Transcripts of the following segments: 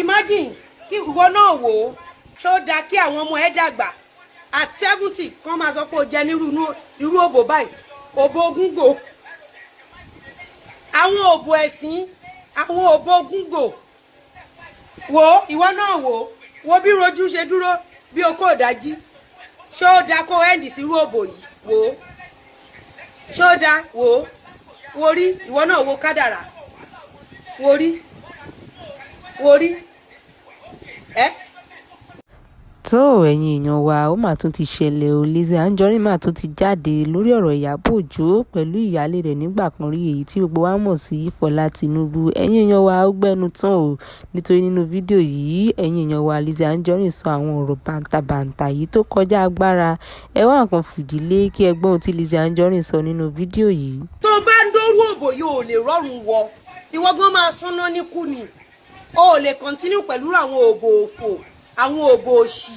Imagine kí ìwọ náà wò ó, ṣó dáa kí àwọn ọmọ ẹ dàgbà at 70 kán máa sọ pé o jẹ nírú irú òbò báyìí? Òbò ogúngò, àwọn òbò ẹ̀sìn, àwọn òbò ogúngò. Wo ìwọ náà wò ó, wo bí rojú ṣe dúró bí okó ìdájí. Ṣó dáa kó end sí irú òbò yìí? Wò ó, ṣó dáa? Wò ó, wo rí, ìwọ náà wo kádàrà, wo rí, wo rí ẹ. Tó, ẹ̀yin èèyàn wa, ó mà tún ti ṣẹlẹ̀ o. Lizzy Anjorin mà tún ti jáde lórí ọ̀rọ̀ Ìyábọ̀ Òjó pẹ̀lú ìyáálé rẹ̀ nígbà kan rí, èyí tí gbogbo wa mọ̀ sí Fọlá Tinubu. Ẹ̀yin èèyàn wa, ó gbẹ́nu tán o, nítorí nínú fídíò yìí, ẹ̀yin èèyàn wa, Lizzy Anjorin sọ àwọn ọ̀rọ̀ bàǹtàbàǹtà yìí tó kọjá agbára. Ẹ wá nǹkan fìdílé kí ẹ gbọ́ ohun tí Lizzy Anjorin sọ nínú fídíò yìí. Tó bá ń dórú òbò yìí, ò lè rọrùn wọ. Ìwọ gan máa súná níkú ni. O ò lè continue pẹ̀lú àwọn òbò òfò, àwọn òbò òṣì,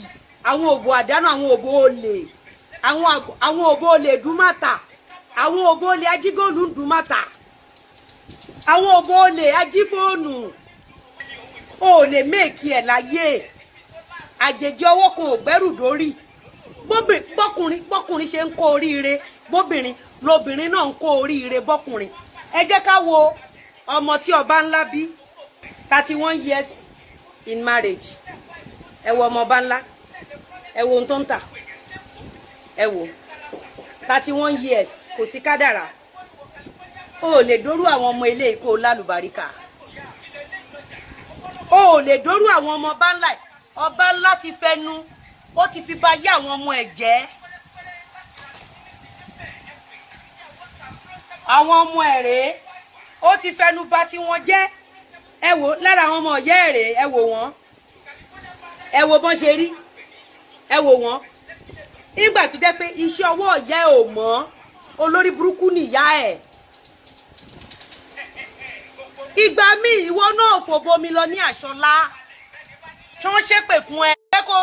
àwọn òbò àdánù, àwọn òbò olè, àwọn òbò olè dúmàtà, àwọn òbò olè ajígòlù ń dúmàtà, àwọn òbò olè ajífóònù. O ò lè make ẹ̀ láyé. Àjèjì ọwọ́ kan ò gbẹ́rù dórí. Bọ́kùnrin bọ́kùnrin ṣe ń kó oríire bóbìnrin, lobìnrin náà ń kó oríire bọ́kùnrin. Ẹ jẹ́ ká wo ọmọ tí ọba ńlá bí, 31 years in marriage. Ẹ wo ọmọ ọba ńlá, ẹ wo ohun tó ń tà. Ẹ wo 31 years, kò sí kádàrà. O ò lè dórú àwọn ọmọ ilé kó o lálùbáríkà. O ò lè dórú àwọn ọmọ ọba ńlá. Ọba ńlá ti fẹnu, ó ti fi ba yé àwọn ọmọ ẹ̀ jẹ́. Àwọn ọmọ ẹ̀ rèé, ó ti fẹnu bà tí wọ́n jẹ́. Ẹ wò lára àwọn ọmọ ọ̀yẹ́ ẹ̀ rèé. Ẹ wò wọ́n, ẹ wo bọ́n ṣe rí, ẹ wò wọ́n. Nígbà tó jẹ́ pé iṣẹ́ ọwọ́ ọ̀yẹ́ ò mọ́, olórí burúkú nìyá ẹ̀. Ìgbà míì, ìwọ náà fòbomi lọ ní àṣọlá tí wọ́n ṣépè fún ẹ, kó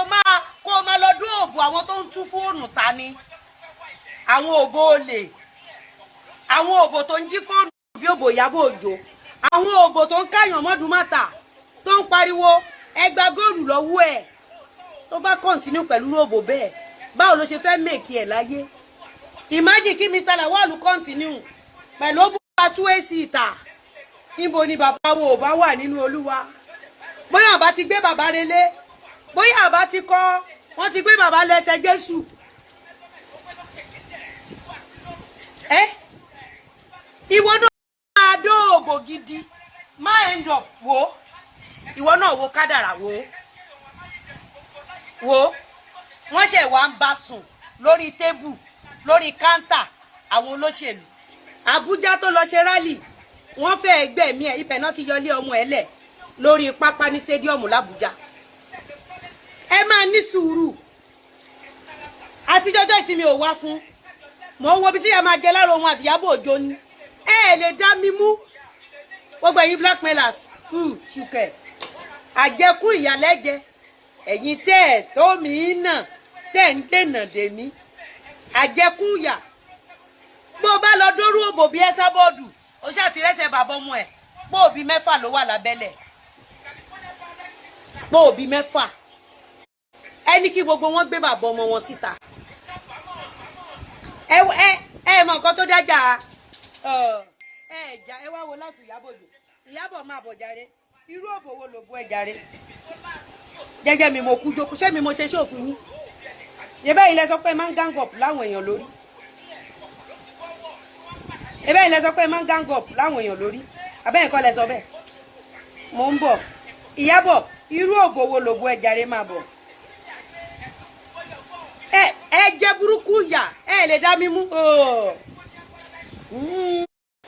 o máa lọ dún òbò àwọn tó ń tú fóònù ta ni, àwọn òbò olè, àwọn òbò tó ń jí fóònù bí òbò Ìyábọ̀ Òjó, àwọn òbò tó ń káyàn mọ́dúnmáta, tó ń pariwo ẹ gba góòlù lọ́wọ́ ẹ̀. Tó bá continue pẹ̀lú òbò bẹ́ẹ̀, báwo ló ṣe fẹ́ make ẹ̀ láyé? Imagine kí Mr. Lawal continue pẹ̀lú ó bá tú èsì ìta. Níbo ni bàbá wo ò bá wà nínú Olúwa? Bóyá àbá ti gbé bàbá relé, bóyá àbá ti kọ́, wọ́n ti gbé bàbá lẹ́sẹ̀ Jésù. Ẹ ìwọ náà máa dóòbò gidi, má end up. Wo ìwọ náà, wo kádàrà, wo wo wọ́n ṣe wá ń bá sùn lórí tébù, lórí káńtà àwọn olóṣèlú Àbújá tó lọ ṣe rally. Wọ́n fẹ́ ẹgbẹ́ mi ẹ̀, ibẹ̀ náà ti yọlé ọmọ ẹ̀ lẹ̀ lórí pápá ní stadium làbújá. Ẹ máa ní sùúrù. Àtijọ́jọ́ tí mi ò wá fún, mò ń wo ibi tí ẹ máa jẹ lára òun àti Ìyábọ̀ Òjó ni. Ẹ ẹ lè dá mi mú. Gbogbo ẹ̀yin blackmailers, ṣùkẹ̀ àjẹkù ìyàlẹ́jẹ, ẹ̀yin tẹ́ ẹ̀ tó mi nà, tẹ́ ẹ̀ ń dènà dèmí, àjẹkù ìyà. Bó o bá lọ dórú òbò bí ẹ sábọ́ọ̀dù, ó ṣáà ti rẹ́sẹ̀ bàbá ọmọ ẹ̀ pé òbí mẹ́fà ló wà lábẹ́lẹ̀, pé òbí mẹ́fà. Ẹni kí gbogbo wọn gbé bàbá ọmọ wọn síta. Ẹ mọ nǹkan tó dájà ẹ jà. Ẹ wá wo láti Ìyábọ̀ Òjó. Ìyábọ̀, máa bọ̀ jàre. Irú òbò wo ló bú ẹ jàre? Jẹ́jẹ́ mi mo kú jókòó. Ṣé mi mo ṣe ṣòfin yín yẹ bẹ́ẹ̀? Ilẹ̀ sọ pé máa ń gang up láwọn èèyàn lórí ẹ bẹ́ẹ̀. Ilẹ̀ sọ pé máa ń gang up láwọn èèyàn lórí abẹ́yẹn kọ́ lẹ sọ bẹ́ẹ̀. Mò ń bọ̀. Ìyábọ̀, irú òbò wo ló bú ẹ jàre? Máa bọ̀. Ẹ jẹ́ burúkú yà, ẹ lè dá mi mú.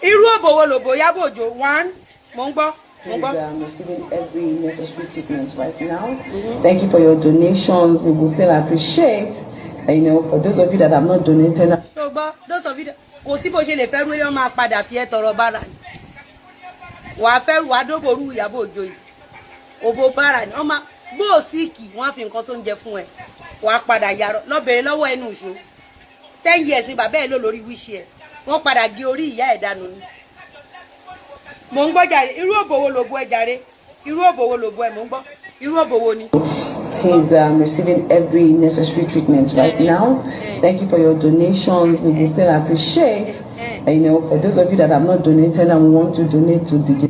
Irú òbò wo lòbò Ìyábọ̀ Òjó? One, mò ń gbọ́, mò ń gbọ́. Is receiving every necessary treatment right now. Thank you for your donations. We will still appreciate. For those of you that have not donated. Tó gbọ́, those of you that, kò sí bó ṣe lè fẹ́ rú ilé, wọn máa padà fi ẹ́ tọrọ bára ni. Wàá fẹ́, wàá dóbòrú Ìyábọ̀ Òjó yìí, òbò bára ni wọ́n máa bó o síìkì, wọ́n á fi nǹkan tó ń jẹ fún ẹ, wàá padà yàrá lọ́bẹ̀rẹ̀ lọ́wọ́ ẹnu ìṣó. 10 years ni bàbá ẹ̀ lò lórí wíṣí ẹ̀, wọ́n padà gé orí ìyá ẹ̀ dànù ni. Mò ń gbọ́ jàre. Irú òbò wo lòbò ẹ jàre? Irú òbò wo lòbò ẹ̀? Mò ń gbọ́. Irú òbò wo ni? He's receiving every necessary treatment right now. Thank you for your donations. We will still appreciate. For those of you that have not donated and want to donate to the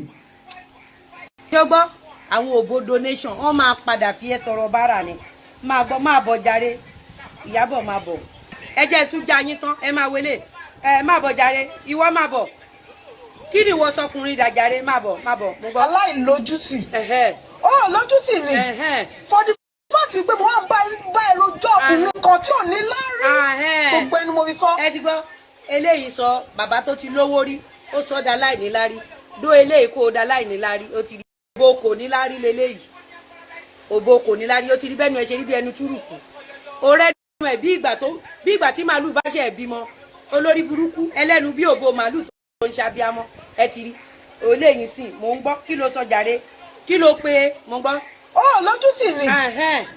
Ṣé o gbọ́? Àwọn òbò donation, wọ́n máa padà fi ẹ́ tọrọ bárà ni. Máa gbọ́, máa bọ̀ jàre. Ìyábọ̀, máa bọ̀. Ẹ jẹ́ tún já yín tán. Ẹ máa wọlé, ẹ máa bọ̀ jàre. Ìwọ máa bọ̀. Kí ni ìwọ sọkùnrin dàjàre? Máa bọ̀, máa bọ̀, mo gbọ́. Aláìlójútì. Ó lójútì ni. For the fact pé mo wá ń bá ẹ rojọ́ ọkùnrin kan tí ò ní láárí. Gbogbo ẹnu mo fi sọ. Ẹ ti gbọ́ eléyìí sọ. Bàbá tó ti lówó rí, ó sọ dá láìníláárí. Dó eléyìí kó o dá láìníláárí. Ó ti rí òbó kò níláárí leléyìí, òbó kò níláárí. Ó ti rí bẹ́nu ẹ ṣe rí bí ẹnu túrùkù ọ̀rẹ́ nu ẹ̀, bí ìgbà tó bí ìgbà tí màálù bá ṣe ẹ̀ bímọ. Olórí burúkú, ẹlẹ́nu bí òbó màálù tó ń ṣàbíamọ. Ẹ ti rí eléyìí sìn. Mò ń gbọ́. Kí ló sọ jàre? Kí ló pé? Mò ń gbọ́. Ó lójútì ni.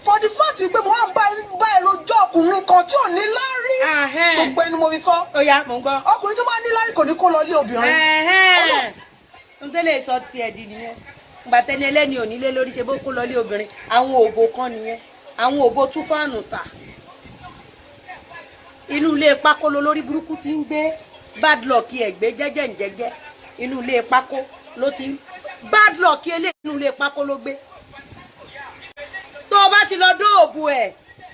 For the fact pé mo wá ń bá ẹ rojọ́ ọkùnrin kan tí ò ní láárí. Gbogbo ẹnu mo fi sọ. Ó yá, mò ń gbọ́. Ọkùnrin tó bá ní láárí kò ní kó lọ lé obìnrin. N tẹ́lẹ̀ sọ tiẹ̀ di nìyẹn. Ìgbà tẹ́ni ẹlẹ́ni ò nílé lórí, ṣe bó kó lọ lé obìnrin. Àwọn òbò kan nìyẹn, àwọn òbò tún fáànù tà. Inú ilé pákó ló lórí burúkú ti ń gbé. Bad luck ẹ̀ gbé jẹ́jẹ́ ǹjẹ́jẹ́. Inú ilé pákó ló ti ń bad luck eléyìí. Inú ilé pákó ló gbé. Tó o bá ti lọ dóòbù ẹ̀,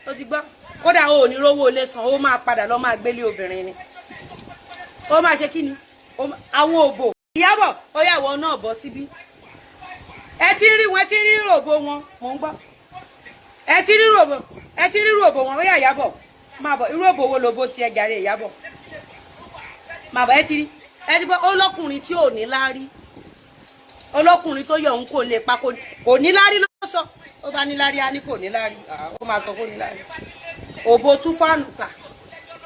ó ti gbọ́. Kódà o ò ní rówó ilé san, ó máa padà lọ máa gbélé obìnrin ni. Ó máa ṣe kí ni? Àwọn òbò. Ìyábọ̀, ó yà wọ náà bọ́ síbí. Ẹ ti rí wọn, ẹ ti rí òbò wọn. Mò ń gbọ́. Ẹ ti rí òbò, ẹ ti rí òbò wọn. Ó yá, Ìyábọ̀, máa bọ̀. Irú òbò wo lòbó tiẹ̀ jàre? Ìyábọ̀, máa bọ̀. Ẹ ti rí, ẹ ti gbọ́. Ó lọ́kùnrin tí ò ní láárí, ọlọ́kùnrin tó yọ òun kò lè pa, kò ní láárí ló sọ. Ó bá ní láárí, á ní kò ní láárí. Ó máa sọ kó ní láárí. Òbò tún fáànù tà,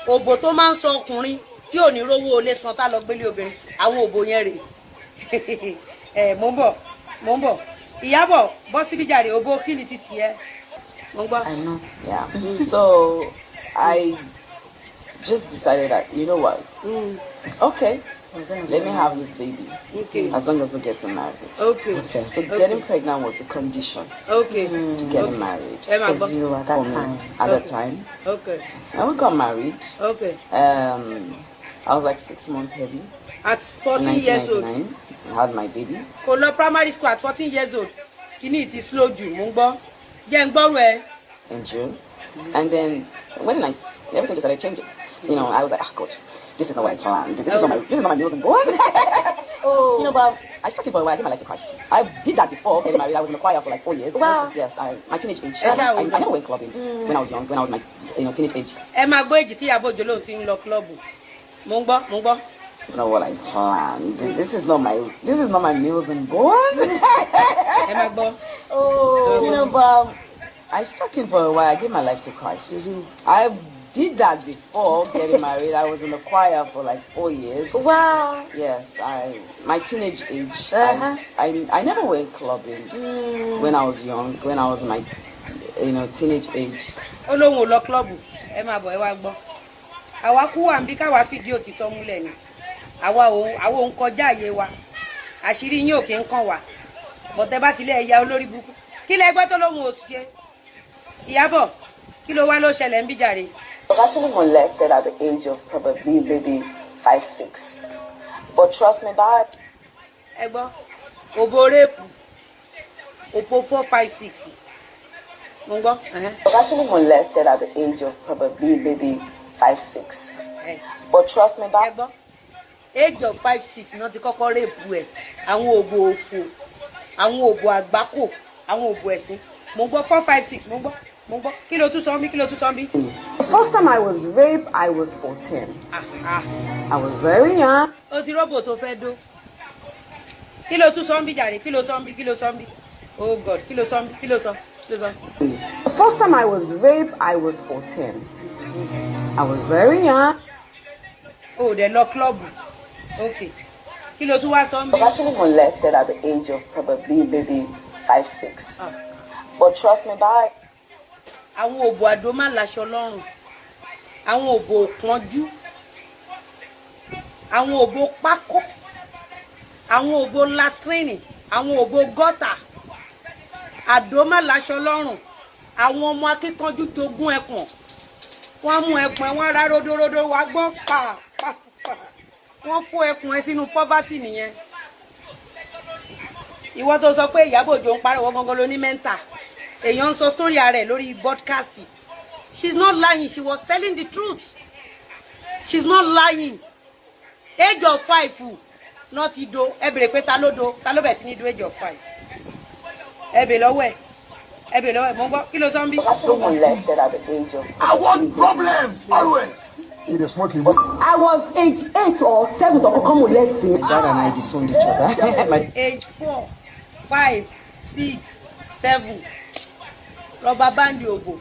òbò tó máa ń sọ ọkùnrin tí ò ní rówó olé san tá lọ gbélé obìnrin. Àwọn òbò yẹn rèé. Ẹ mò ń bọ̀, mò ń bọ̀. Ìyábọ̀, bọ́ síbí jàre. Òbò kí ni títì ẹ? Mo ń gbọ́. I know. Yeah. So I just decided that, you know what? Okay, let me have this baby. As long as we're getting married. So getting pregnant was the condition to getting married. Ẹ máa gbọ́. You at that For me time. at that time. And we got married. I was like 6 months heavy. At 14 years old. 1999. I had my baby. Kò lọ primary school at 14 years old. Kíní ti slow jù. Mò ń gbọ́, jẹ́ ń gbọ́rọ̀ ẹ. In June. And then when night, everything just started changing. I was like, "Ah, God, this is not what I planned. This is not my music board." But I stuck it for a while. I gave my life to Christ. I did that before getting married. I was in the choir for like 4 years. Wow. Yes, my teenage age. Ẹ ṣáà I never went clubbing when I was young. When I was my teenage age. Ẹ máa gbọ́ èjì tí Ìyábọ̀ Òjó lòun ti ń lọ club. Mò ń gbọ́, mò ń gbọ́. It's not what I planned. This is not my music board. Ẹ máa gbọ́. But I stuck it for a while. I gave my life to Christ. I did that before getting married. I was in the choir for like 4 years. Wow. Yes, I my teenage age. I never went clubbing when I was young. When I was my teenage age. Ó lóun ò lọ club. Ẹ máa bọ̀, ẹ wá gbọ́. Àwa kú wà ń bí káwa fìdí òtítọ́ múlẹ̀ ni. Àwa ò, àwa ò ń kọjá àyè wa. Àṣírí yín ò kí ń kàn wá bọ̀tẹ́ bá tilẹ̀ ẹ̀yà olórí burúkú. Kí lẹ gbọ́ tó lóun ò ṣe? Ìyábọ̀, kí ló wá ló ṣẹlẹ̀ ń bí jàre? I was actually molested at the age of probably maybe 5, 6. But trust me, by Ẹ gbọ́, òbò rape, òpó 4, 5, 6. Mo ń gbọ́. I was actually molested at the age of probably maybe 5, 6. But trust me, by Ẹ gbọ́, age of 5, 6 náà ti kọ́kọ́ rape ẹ̀. Àwọn òbò òfò, àwọn òbò àgbákò, àwọn òbò ẹ̀sìn. Mo ń gbọ́. 4, 5, 6. Mo ń gbọ́, mo ń gbọ́. Kí ló tún sọ mí? Kí ló tún sọ mí? The first time I was raped, I was 14. Ah, ah. I was very young. Ó ti rọ́bò tó fẹ́ dó. Kí ló tún sọ ń bí jàre? Kí ló sọ ń bí? Kí ló sọ ń bí? Oh God, kí ló sọ ń bí? Kí ló sọ? Kí ló sọ? The first time I was raped, I was 14. I was very young. O ò dẹ̀ lọ club. Ok, kí ló tún wá sọ ń I bí? was actually molested at the age of probably maybe 5, 6. Ah. But trust me, by Àwọn òbò àdó má láṣọ lọ́rùn, àwọn òbò òpọ́njú, àwọn òbò pákó, àwọn òbò latrine, àwọn òbò gutter. Àdó má láṣọ lọ́rùn. Àwọn ọmọ akíkanjú jogún ẹpọ̀n. Wọ́n mú ẹpọ̀n ẹ, wọ́n rá ródóródó, wá gbọ́ pa pa pa. Wọ́n fún ẹkùn ẹ sínú poverty nìyẹn. Ìwọ tó sọ pé Ìyábọ̀ Òjó ń pariwo gangan ló ní mental. Èèyàn ń sọ story ara ẹ̀ lórí podcast. She's not lying, she was telling the truth. She's not lying. Age of 5 náà ti do. Ẹ bèrè pé ta ló do, ta ló bẹ̀ sí ní do age of 5? Ẹ bèrè lọ́wọ́ ẹ̀, ẹ bèrè lọ́wọ́ ẹ̀. Mọ́ gbọ́, kí ló sọ ń bí? I was molested at the age of I want problems always. You dey smoke igbo. I was age 8 or 7 tó kọ́kọ́ molest mi. My dad and I disowned each other. My Age 4, 5, 6, 7, rubber band òbò.